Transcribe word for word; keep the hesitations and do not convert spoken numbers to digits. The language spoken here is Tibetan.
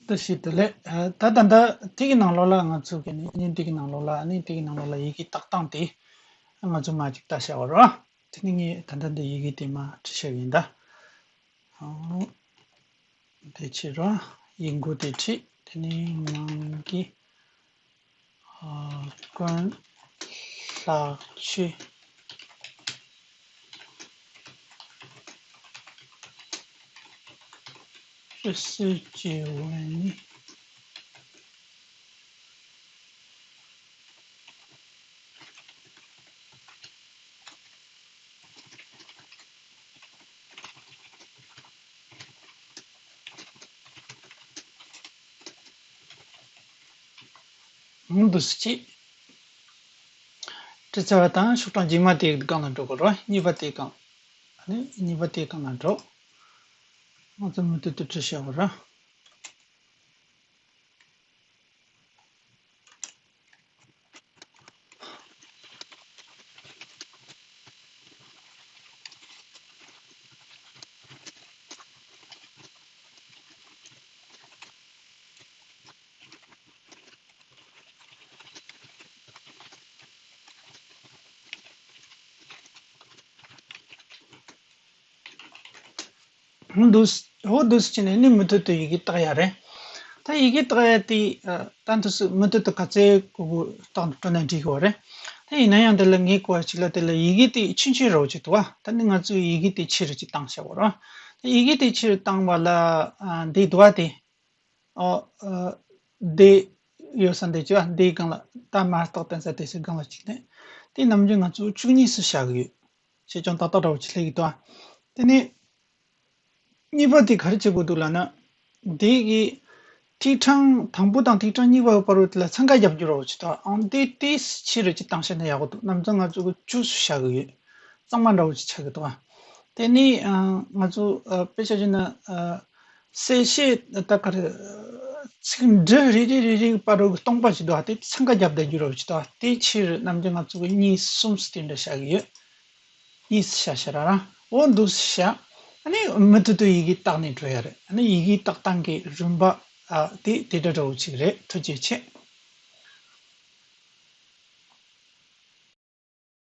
བཀྲ་ཤིས་བདེ་ལེགས། ཨ། ད་ད་ལྟ་དེ་གི་ནང་ལོགས་ལ་ང་ཚོ་གི་ནི་བརྙན་དེ་གི་ནང་ལོགས་ལ་ནི་དེ་གི་ནང་ལོགས་ལ་ཡི་གེ་བཏགས་སྟངས་དེ་ང་ཚོ་མ་ཅིག་ལྟ་བྱ་བ་རོ། དེ་ནི་ངས་ད་ལྟ་འདི་ཡི་གེ་དེ་མ་བྲིས་བྱ་ཡིན་ད། ཨོ། དེ་ཕྱིར་རོ། ཡིག་མགོ་དེ་བྲིས། དེ་ནི་ནང་གི། ཨ། ཀུན་ལྷག་ཆོས་ཅི་སྲིད་ཀྱི་འོད་ནི། འདུག་སེ་བྱས། བྲིས་ཚར་བ་དང་ཤོག་གྲངས་རྗེས་མ་དེའི་སྒང་ལ་འགྲོ་དགོས་རེད། གཉིས་པ་དེའི་སྒང་། ཨ་ནི་གཉིས་པ་དེའི་སྒང་ལ་འགྲོ། ང་ཚོ་མུ་མཐུད་དུ་བྲིས་བཞག་དགོས་རེད། འདུག་འོ་འདུག་སེ་བྱས་ནས་ནི་མུ་མཐུད་དུ་ཡི་གེ་བཏགས་ཡ་རེད། ད་ཡི་གེ་བཏགས་ཡ་དེ། ཨ། ད་འདུག་སེ་མུ་མཐུད་དུ་ག་ཚད་གོ་གོ་བཏགས་འགྲོ་ན་འགྲིག་གི་རེད། ད་ཡིན་ན་ཡང་དེ་ལ་ངས་གོ་བ་ཞིག་ལ་དེ་ལ་ཡི་གེ་དེ་ཆུང་ཆུང་རོ་ཅིག་འདུག་བ། ད་ནི་ང་ཚོས་ཡི་གེ་དེ་ཆེ་རུ་ཅིག་བཏང་བྱ་བ་རོ། ད་ཡི་གེ་དེ་ཆེ་རུ་བཏང་བ་ལ། ཨ། འདི་འདུག་བ་དེ། ཨོ། ཨ། དེ་ཡོད་ས་འདི་ཅི་བ་འདིའི་སྒང་ལ། ད་མ་གཏོགས་བསྟན་ས་དེ་ཚོའི་སྒང་ལ་གཅིག་ནས། དེ་ནམ་རྒྱུན་ང་ཚོ་བཅུ་གཉིས་སུ་བཞག་གི་ཡོད། ཞེས་ཀྱང་ཏག་ཏག་འདྲ་བོ་ཅིག་སླེབས་ཀྱི་འདུག་ཨ། དེ་ནས་གཉིས་པ་དེ་ག་རེ་བྱེད་དགོས་འདུག་ལབ་ན། དེ་གི་ཐིག་ཕྲེང་དང་པོ་དང་ཐིག་ཕྲེང་གཉིས་པ་བར་དུ་དེ་ལ་འཚང་ཁ་རྒྱབ་རྒྱུ་འདྲ་བོ་ཅིག་འདུག་ཨ། ཨང་དེ་དེ་ཆེ་རུ་ཅིག་བཏང་བྱས་ན་ཡག་པོ་འདུག་ནམ་རྒྱུན་ང་ཚོ་གི་བཅུ་སུ་བཞག་གི་ཡོད། གཙང་མ་འདྲ་བོ་ཅིག་ཆགས་ཀྱི་འདུག་ཨ། དེ་ནས། ཨ། ང་ཚོ། ཨ། དཔེ་ཆ་བཞག་ན། ཨ། གསལ་བཤད་ད་ག་རེ། ཚིག་འབྲུ་རེ་རེ་རེ་རེ་བར་དུ་སྟོང་པ་ཞིག་འདུག་ཨ། དེ་འཚང་ཁ་རྒྱབ་བསྡད་རྒྱུ་འདྲ་བོ་ཅིག་འདུག་ཨ། དེ་ཕྱིར་ནམ་རྒྱུན་ང་ཚོ་གི་གཉིས་གསུམ་ཙམ་དེ་འདྲ་བཞག་གི་ཡོད། གཉིས་བཞག་བྱས་ར་ར། འོ་འདུག་སེ་བཞག་ཨ་ནི་མུ་མཐུད་དུ་ཡི་གེ་བཏགས་ནས་འགྲོ་ཡ་རེད། ཨ་ནི་ཡི་གེ་བཏགས་སྟངས་ཀྱི་རིམ་པ། ཨ། དེ་དེ་འདྲ་འདྲ་བོ་ཅིག་རེད། ཐུགས་རྗེ་ཆེ།